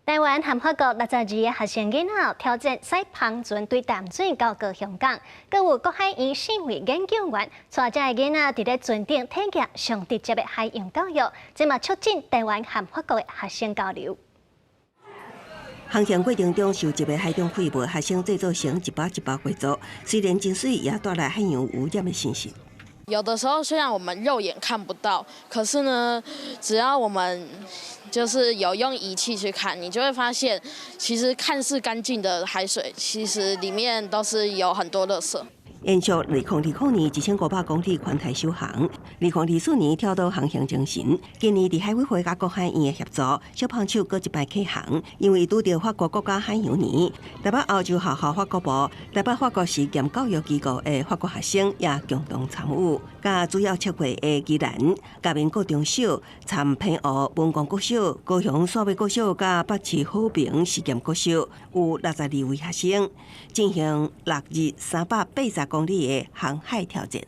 台灣和法國62个學生囡仔挑戰駛帆船對淡水到高雄港，閣有國海院四位研究員帶遮个囡仔佇咧船頂體驗上直接的海洋教育，這嘛促進台灣和法國的學生交流。航行過程中收集的海中廢物，學生製作成一包一包過做，雖然真媠，也帶來海洋污染的信息。有的時候雖然我們肉眼看不到，可是呢，只要我們就是有用儀器去看，你就會發現，其實看似乾淨的海水，其實裡面都是有很多垃圾。延續2020年1500公里環台首航，2024年跳島航行精神。今年佇海委會佮國海院的協助，小帆手閣一擺啟航，因為拄著法國國家海洋年，台北歐洲學校法國部、台北法國實驗教育機構的法國學生也共同參與，佮主要測繪的宜蘭嘉明國中小、參平湖文光國小、高雄汕尾國小佮北市和平實驗國小，有62位學生進行6日380公里的航海挑戰。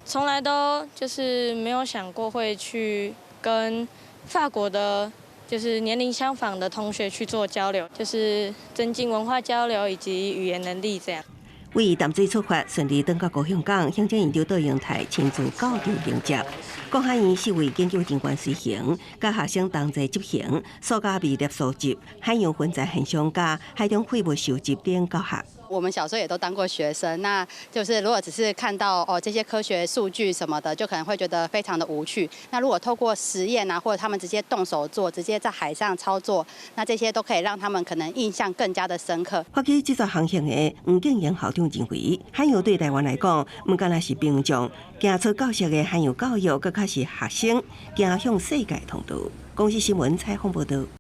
從來都就是沒有想過會去跟法國的，就是年齡相仿的同學去做交流，就是增進文化交流以及語言能力這樣。為淡水出發，順利轉到高雄港，行政院長卓榮泰親自到場迎接。國海院四位研究人員隨行，佮學生同齊執行塑膠微粒收集、海洋分載現象佮海中廢物收集等教學。我們小時候也都當過學生，那就是如果只是看到哦這些科學數據什麼的，就可能會覺得非常的無趣。那如果透過實驗啊，或者他們直接動手做，直接在海上操作，那這些都可以讓他們可能印象更加的深刻。發起這次航行的黃敬賢校長認為，海洋對台灣來講，毋干焦是屏障，行出教室的海洋教育，閣較是學生走向世界通道。公視新聞採訪報導。